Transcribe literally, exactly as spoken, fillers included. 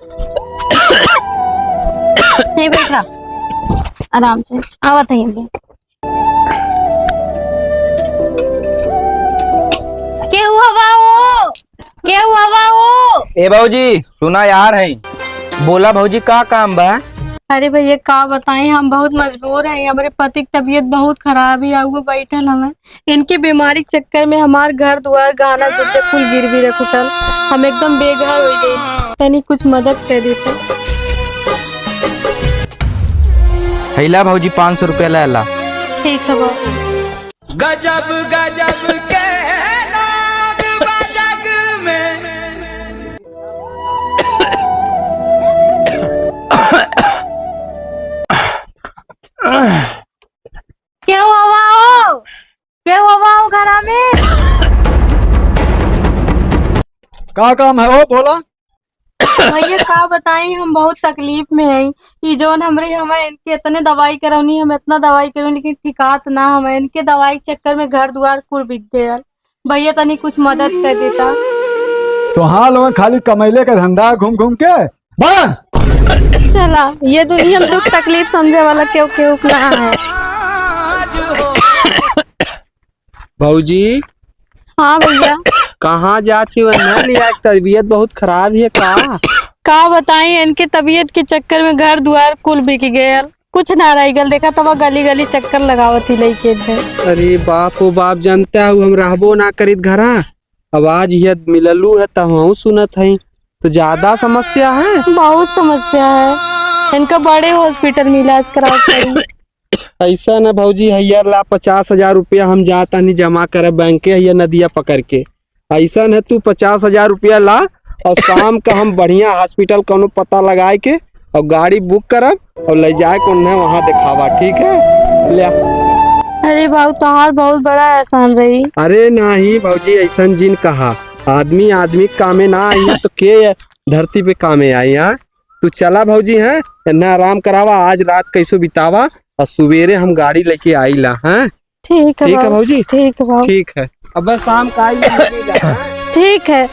नहीं, बैठ रहा, आराम से। आवत है अभी। केहू हवा हो? केहू हवा हो? ए भौजी, सुना यार है। बोला भौजी, का काम बा? अरे भैया, का बताई, हम बहुत मजबूर हैं। हमरे पति की तबीयत बहुत खराब है, आउ बैठल हमें। इनके बीमारी के चक्कर में हमार घर दुआर, गहना गुड्डे कुल गिरवी रख उठल। हम एकदम बेघर हो गए। तनी कुछ मदद कर देते। हैला भौजी, पाँच सौ रुपया ला ला। ठीक है बाबू। गजब गजब के लोग बा जग में। केहू हवा हो? केहू हवा हो घरा में? का काम है हो, बोला? भैया, का बताई, हम बहुत तकलीफ में हई। ई जौन हमरे, हमें इनके इतने दवाई करौनी, हम इतना दवाई करौनी, लेकिन ठिकात ना। हमें इनके दवाई के चक्कर में घर दुआर कुल बिक गयल। भैया, तनी कुछ मदद कर देता। तो हाँ, लोग खाली कमैले का धंधा, घूम घूम के बस। चला, ये दुनिया में दुख तकलीफ समझे वाला केहू केहू ना है। भौजी। हाँ भैया। कहाँ जात ही वन्ना लिया, तबीयत बहुत खराब है का? का बताई, इनके तबीयत के चक्कर में घर दुआर कुल बिक गयल, कुछ ना रह गल। देखा तब गली गली चक्कर लगावत ही लइके थे। अरे बाप हो बाप, जानता हूँ हम रहबो ना करित घरा, अब आज ये मिललू है तब हम सुनत हई, तो ज्यादा समस्या है? बहुत समस्या है, इनका बड़े हॉस्पिटल में इलाज करावत हई। ऐसा न भौजी, हैया ला पचास हजार रुपया हम जाता नहीं जमा करे बैंक के, हैया नदिया पकड़ के। ऐसा न तू पचास हजार रुपया ला और शाम का हम बढ़िया हॉस्पिटल कौनो पता लगाए के और गाड़ी बुक करब और ले जाए के उन्हें वहाँ दिखावा, ठीक है? ले आ। अरे बाबू, तोहार बहुत बड़ा एहसान रही। अरे नहीं भौजी, ऐसा जिन कहा, आदमी आदमी के कामे ना आई है तो के धरती पे कामे आई, हाँ? तू चला भौजी, हैं? इन्हें आराम करावा, आज रात कैसो बितावा और सुबेरे हम गाड़ी लेके आईला, हैं? ठीक है ठीक है बाबू, भौजी? ठीक है बाबू। ठीक है, अब बस शाम का आई, ठीक है।